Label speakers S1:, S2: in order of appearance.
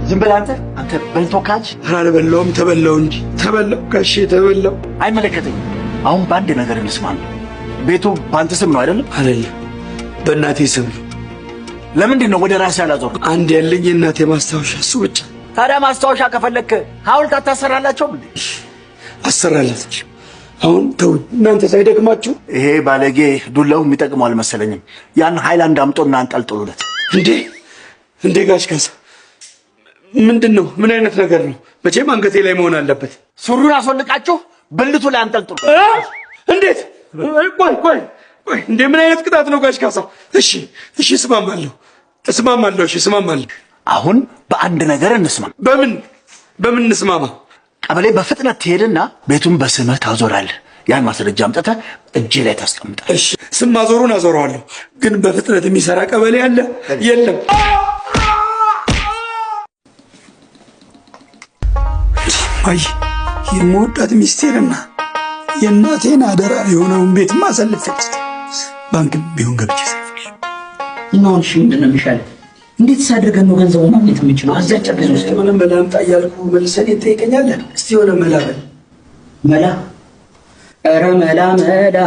S1: ዝም በል አንተ። አንተ በልቶ ካጅ።
S2: ኧረ አልበላሁም፣ ተበላሁ እንጂ ተበላሁ ጋሼ ተበላሁ።
S1: አይመለከተኝም። አሁን በአንድ ነገር እንስማማ። ቤቱ በአንተ ስም ነው አይደለም?
S2: አይደለም፣ በእናቴ ስም ነው።
S1: ለምንድን ነው ወደ ራስህ ያላዞርከው?
S2: አንድ ያለኝ የእናቴ ማስታወሻ እሱ ብቻ።
S1: ታዲያ ማስታወሻ ከፈለክ ሐውልት አታሰራላቸውም እንዴ?
S2: አሰራላት። አሁን ተውኝ እናንተ ሳይደክማችሁ።
S1: ይሄ ባለጌ ዱላው የሚጠቅመው አልመሰለኝም። ያን ሃይላንድ አምጦና አንጠልጥሉለት።
S2: እንዴ እንዴ ጋሽ ካሳ ምንድን ነው? ምን አይነት ነገር ነው? መቼም አንገቴ ላይ መሆን አለበት።
S1: ሱሪውን አስወልቃችሁ ብልቱ ላይ አንጠልጥሉ።
S2: እንዴት? ቆይ ቆይ ቆይ፣ እንዴ ምን አይነት ቅጣት ነው ጋሽ ካሳ? እሺ እሺ፣ እስማማለሁ እስማማለሁ፣ እሺ እስማማለሁ።
S1: አሁን በአንድ ነገር እንስማ።
S2: በምን በምን እንስማማ?
S1: ቀበሌ በፍጥነት ትሄድና ቤቱን በስምህ ታዞራለህ። ያን ማስረጃ አምጥተህ እጄ ላይ ታስቀምጣለህ።
S2: እሺ ስም ማዞሩን አዞረዋለሁ፣ ግን በፍጥነት የሚሰራ ቀበሌ አለ? የለም። አይ የምወዳት ሚስቴንና የእናቴን አደራ የሆነውን ቤት አሳልፌ ባንክም ቢሆን ገብቼ ዘርፋለሁ።
S3: እና አሁን እሺ ምንድን ነው የሚሻለው? እንዴትስ አድርገን ነው ገንዘቡ ማግኘት የምንችለው? በዚህ አጭር ጊዜ ውስጥ
S2: የሆነ መላ አምጣ እያልኩ መልሰህ እኔን ትጠይቀኛለህ? እስቲ የሆነ መላ በል።
S3: መላ፣ ኧረ መላ መላ